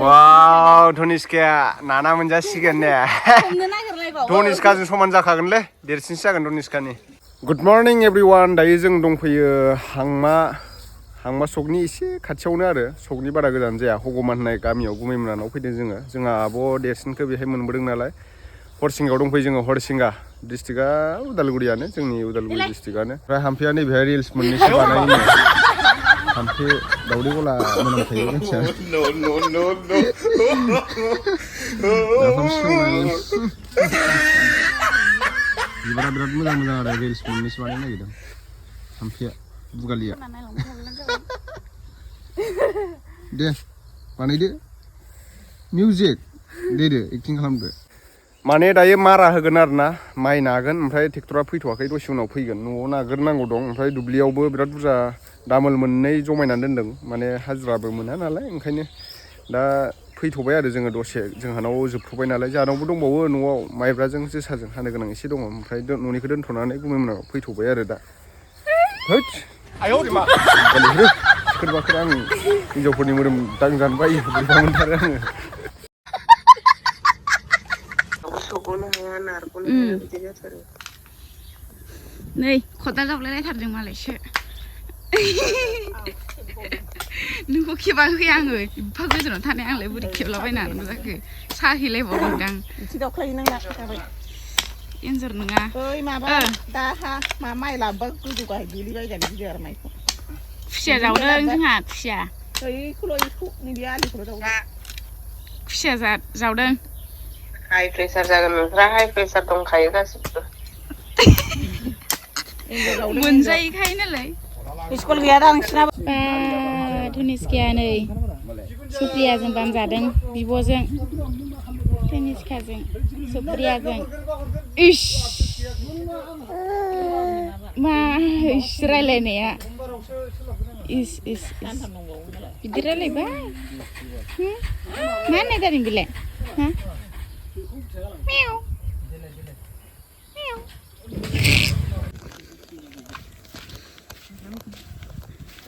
와우 도니스카야 나나 मोनजासिगोन ने 도니스카जों समान जाखागोनलै देरसिनसो जागोन 도니스카नि गुड मर्निं एवरीवन दायो जों दंफैयो हांमा सकनि एसे खाथियावनो आरो सकनि बारा गोजान जाया हगमान होननाय गामियाव गुमैमोनानाव फैदों जोंहा आब' देरसिनखौ बेहाय मोनबोदों नालाय हरसिंगायाव दंफैयो जोङो हरसिंगा डिस्ट्रिक्टआ उदालगुरियानो जोंनि उदालगुरि डिस्ट्रिक्टआनो ओमफ्राय हाम्फेया नैबेहाय रिल्स मोननैसो बानायोनो हाम्फे दावदै गला मोनामखायो मानसिया नाफाम सेवनाय बिबारा बिराद मोजां मोजां आरो रिल्स मोननैसो बानायनो नागिरदों हाम्फेया बुगालिया दे बानायदो मिउजिक देदो एक्टिं खालामदो माने दायो मारा होगोन आरो ना माइ नागोन ओमफ्राय ट्रेक्टरा फैथ'वाखै दसे उनाव फैगोन न'आव नाग्रोनांगौ दं ओमफ्राय दुब्लियावबो बिराद बुरजा दामोल मोननै जमायनानै दोनदों माने हाजिराबो मोना नालाय ओंखायनो दा फैथ'बाय आरो जोङो दसे जोंहानाव जोबथ'बाय नालाय जोंहानावबो दंबावो न'आव माइब्राजों जोसाजों हानो गोनां एसे दङ ओमफ्राय न'निखौ दोनथ'नानै गुमैमोनाव फैथ'बाय आरो दा हैद सोरबाफोर आं हिनजावफोरनि मोदोम दांजानो बायो बोरैबा मोनथारो आङो नै खदाल जावलायलायथारदों मालायसो नोंखौ खेबाखै आङो एफा गोजानाव थानाय आंलाय बोरै खेबलाबायनो हानांगौ जाखो साहैलायबावदोंदां एन्जर नङा ओइ माबा दाहा मा माइ लाबोबा गोजौ गाहाय गोलैबायजानो गिदो आरो माइखौ खुसिया जावदों जोंहा खुसिया बैखौल' नैबे आलिखौल' जावदों खुसिया जावदों हाइ प्रेसार जागोन नोंस्रा हाइ प्रेसार दंखायो गासिबो मोनजायैखाय नालाय स्कुल गैया दा नोंसिनाबो धनिस्काया नै सुप्रियाजों बानजादों बिब'जों धनिस्काजों सुप्रियाजों इस मा इस रायलायनाया इस इस बिदि रायलायबा मा होननाय जादों बेलाय हा मिउ मिउ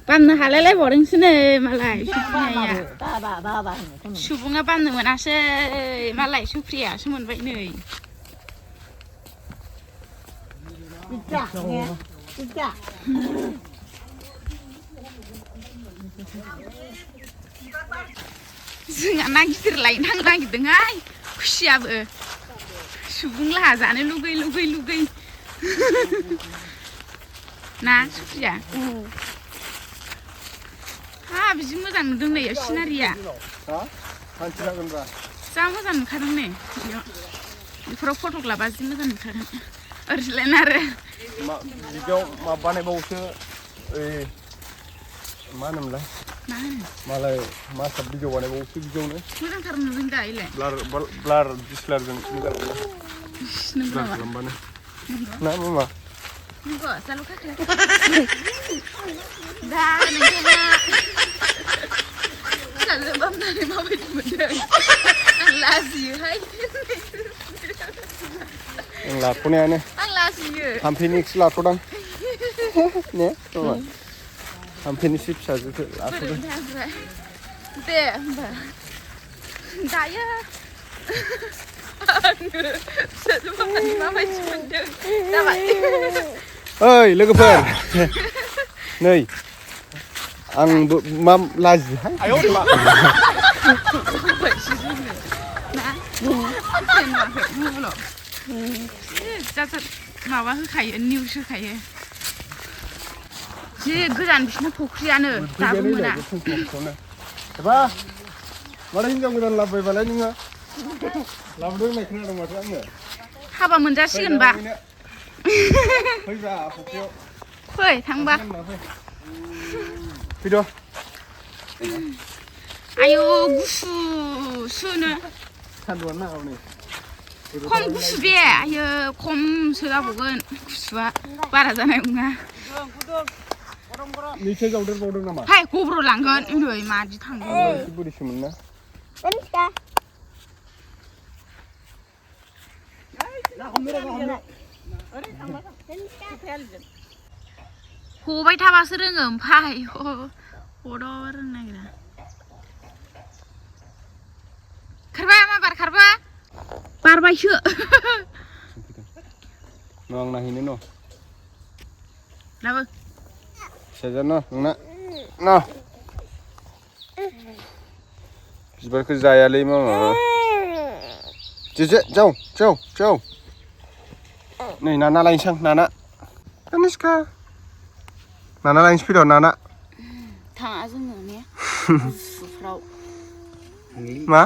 बाननो हालायलायबावदोंसो नै मालाय सुप्रियाया सुबुङा बाननो मोनासै मालाय सुप्रियासो मोनबाय नै जोंहा ना गिदिर लायनो थांनो नागिरदोंहाय खुसियाबो सुबुं लाहा जानो लुगै ना सुप्रिया हा बिदि मोजां नुदों नै सिनारिया जा मोजां नुखादों नै बेफोराव फट' लाबा जि मोजां नुखादों ओरैलायना आरो बिदियाव मा बानायबावोसो मा होनोमोनलाय मा होनो मालाय मास्टार भिडिअ बानायबावोसो बिदियावनो मोजांथार नुदों दा इलाय ब्लार डिसलारजों मोजां खालामबानो ना मामा नंगौ जालु खाखो दा नोंथाङा फिसाजो बामनानै माबायदि मोनदों आं लाजियोहाय आं लाथ'नायानो आं लाजियो हाम्फेनिखौसो लाथ'दां ने मामा हाम्फेनिसो फिसाजोखौ लाथ'दों दे होमबा दायो फिसाजो बामनानै माबायदि मोनदों जाबाय ओइ लोगोफोर नै आंबो मा लाजियोहाय माबा होखायो निउस होखायो जि गोजान बिसिना फुख्रियानो दाबो मोना एबा माथो हिनजाव गोदान लाबोबायबालाय नोङो लाबोदों होननाय खोनादों माथो आङो हाबा मोनजासिगोनबा फैब्रा फुख्रियाव फै थांबा फैद' आयौ गुसुसोनो सान्दुंआनो नाङा हनै खम गुसु बे आयो खमसो जाबावगोन गुसुआ बारा जानाय नङा निचे जावदेरबावदों नामा हाय गब्र लांगोन नै मादि थांगोन बोरैसोमोन ना हबाय थाबासो रोङो ओमफ्राय हदाव रोंनो नागिरा बारबायसो न' आं नायहैनो न' लाबो फिसाजो न' नोंना न' बिबारखौ जायालै मामा जेजे जाव जाव जाव नै नाना लायनोसै आं नाना अनुष्का नाना लायनोसै फैद' नाना थाङा जोङो ने गुसुफ्राव मा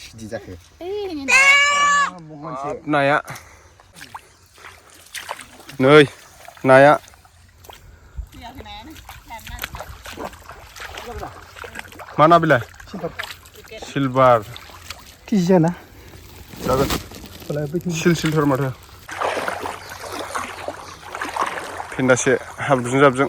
सिदि जाखो नाया नै नाया मा ना बिलाय सिलभार केजि जाना जागोन सिल सिलथार माथो फेन्दासे हाब्रुजों जाबजों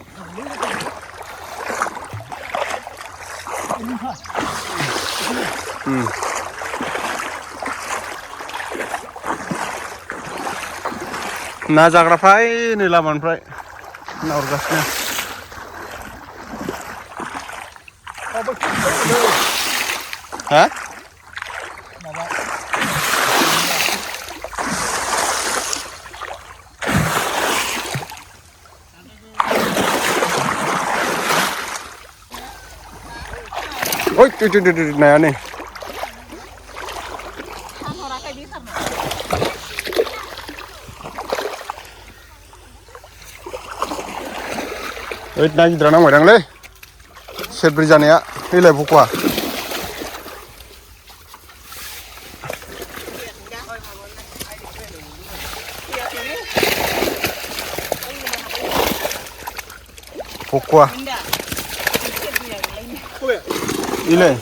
ना जाग्राफ्रा नै लामानिफ्राय नाहरगासिनो हा ओइ नाया नै ओइ ना गिदिरा नांबायदांलै सेरब्रै जानाया फैलाय बख'वा बख'वा इलाय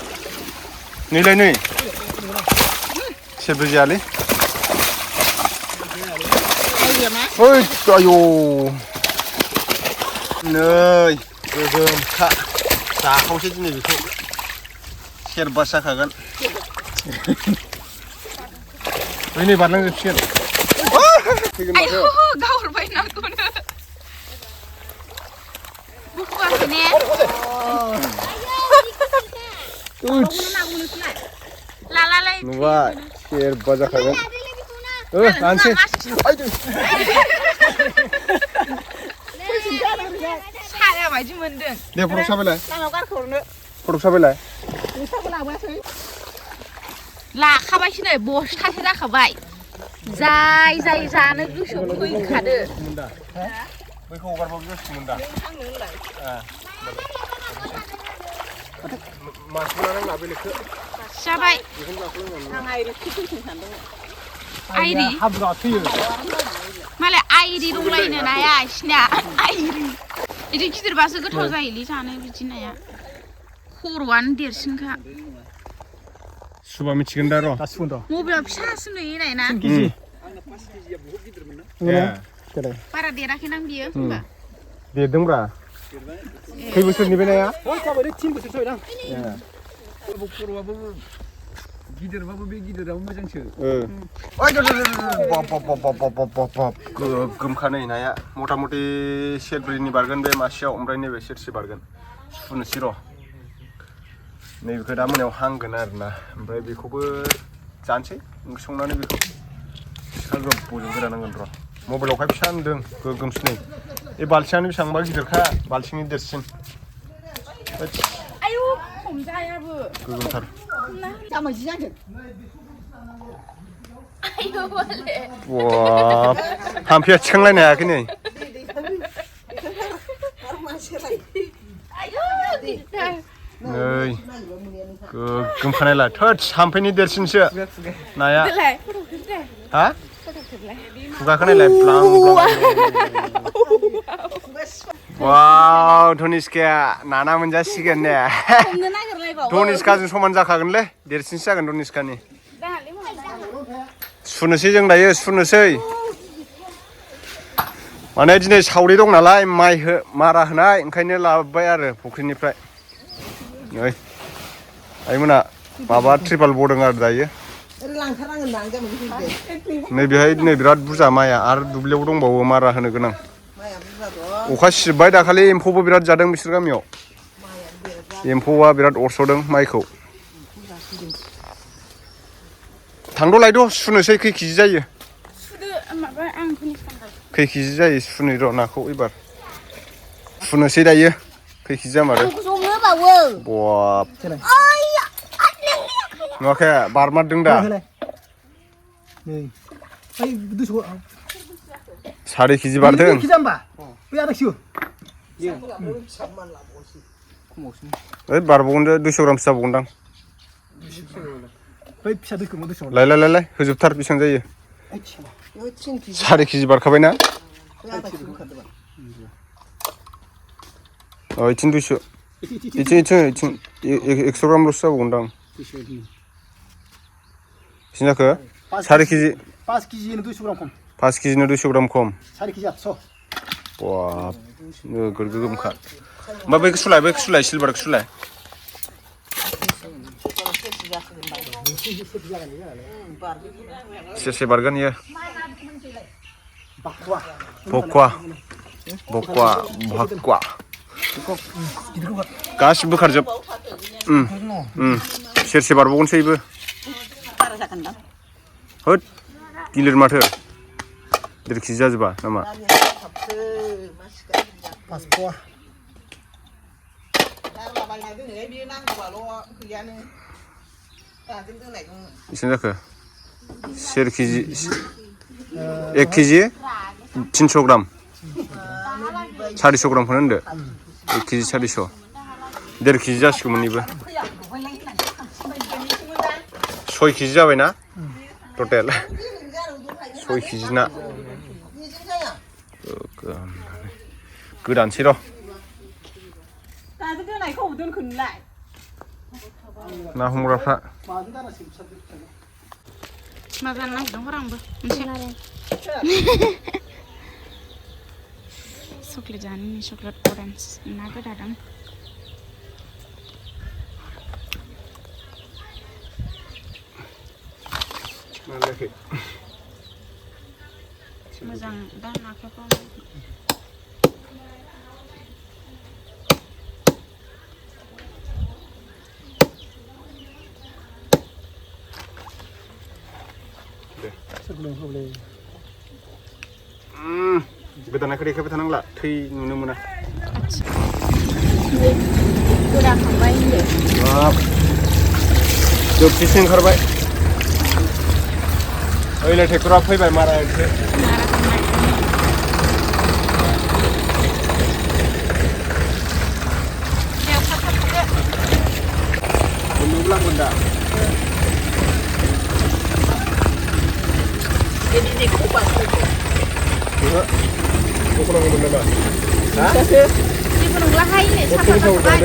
नैलाय नै सेरब्रै जायालै ओइ आयौ नै गोगोमखा जाखावसै दिनै बेखौ सेरबासो जाखागोन ओइ नै बारलांजोबसिगोन फैगोन माथो गावहरबाय नाखौनो बुखुवाखै ने लालालाय नुबाय सेरबा जाखागोन लानोसै साया बायदि मोनदों दे फटक साबायलाय लामायाव गारखोहरनो फटक साबायलाय नोंस्राबो लाबोआसै लाखाबायसो नै बस्थासो जाखाबाय जाय जाय जानो गोसो फैखादो बैखौ हगारबाबो जासिगौमोन दा मानसिफोरा नांला बेलेगखौ जाबाय आं आइरिसखौ फैथों सानदोंमोन आइरि हाब्रुआ थैयो मालाय आइरि दंलायनो नाया इसिना आइरि बिदि गिदिरबासो गोथाव जायोलै जानो बिदि नाया खर'आनो देरसिनखा सुबा मिथिगोन दा र' मबाइलाव फिसासो नुयो नायना बारा देराखैना बियो होनबा देरदोंब्रा खै बोसोरनि बे नाया 3 बोसोर जाबायदां खर'आबो गिदिरबाबो बे गिदिराबो मोजांसो गोगोमखा नै नाया मथा मथि सेरब्रैनि बारगोन बे मासेयाव ओमफ्राय नैबे सेरसे बारगोन सुनोसै र' नैबेखौ दा मोनायाव हांगोन आरोना ओमफ्राय बेखौबो जानोसै ओंख्रि संनानै बेखौ सिखा गोबौजों गोदानांगोन र' मबाइलावहाय फिसा नुदों गोगोमसो नै बे बाल्थिङानो बेसेबांबा गिदिरखा बाल्थिंनि देरसिन आयु हमजायाबो गोगोमथार जामायजि जागोन आयु बाले वाव हाम्फेया थिखांलायनो हायाखै नै आयु गिदिर नै गोगोमखानायला थोद हाम्फेनि देरसिनसो नाया हा खुगाखौ नायलाय ब्लां ब्लां वाव धनिष्काया नाना मोनजासिगोन ने धनिष्काजों समान जाखागोनलै देरसिनसो जागोन धनिष्कानि सुनोसै जों दायो सुनोसै माने दिनै सावरि दं नालाय माइ मारा होनाय ओंखायनो लाबोबाय आरो फुख्रिनिफ्राय नै आइमोना माबा ट्रिपाल बदों आरो दायो नै बेहाय नै बिराद बुरजा माइआ आरो दुब्लियाव दंबावो मारा होनो गोनां अखा सिबाय दाखालि एम्फौबो बिराद जादों बिसोर गामियाव एम्फौआ बिराद अरस'दों माइखौ थांद' लायद' सुनोसै खै केजि जायो सुदो माबा आं फिनिस खालामबाय खै केजि जायो सुनै र' नाखौ एबार सुनोसै दायो खै केजि जामारो बाब नुवाखै बारमारदों दा सारि केजि बारदों ओइ बारबावगोन 200 ग्रामसो जाबावगोनदां लाय होजोबथार बेसेबां जायो सारि केजि बारखाबाय ना इथिं 200 इथिं 100 ग्रामल'सो जाबावगोनदां बेसेबां जाखो सारि केजि 5 केजिनो 200 ग्राम खम 5 केजिनो 200 ग्राम खम 4 केजि 800 बाब नोगोर गोगोमखा ओमफ्राय बैखौ सुलाय सिलभारखौ सुलाय सेरसे बारगोन इयो बक्वा गासिबो बोखारजोब सेरसे बारबावगोनसै इबो होद गिलिर माथो 1.5 केजि जाजोबा नामा बेसेबां जाखो 1 केजि 1 केजि 300 ग्राम 400 ग्रामखौनो होनदो 1 केजि 400 1.5 केजि जासिगौमोन इबो 6 केजि जाबायना टटेल 6 केजि ना गोदानसै र' ना हमग्राफ्रा मा जानो नागिरदों हर आंबो मोनसे चक्लेट जानो चक्लेट अरेन्ज ना गोदादों मोजां दा नाखौ गोदानाखौ देखायबाय थानांला थै नुनो मोना गोदाखांबाय जोबथिसो ओंखारबाय ओइलाय ट्रेक्टरा फैबाय मारा एसे मोननोबो लांगोन दा जेबो नंला हाय नै साफा जाबाय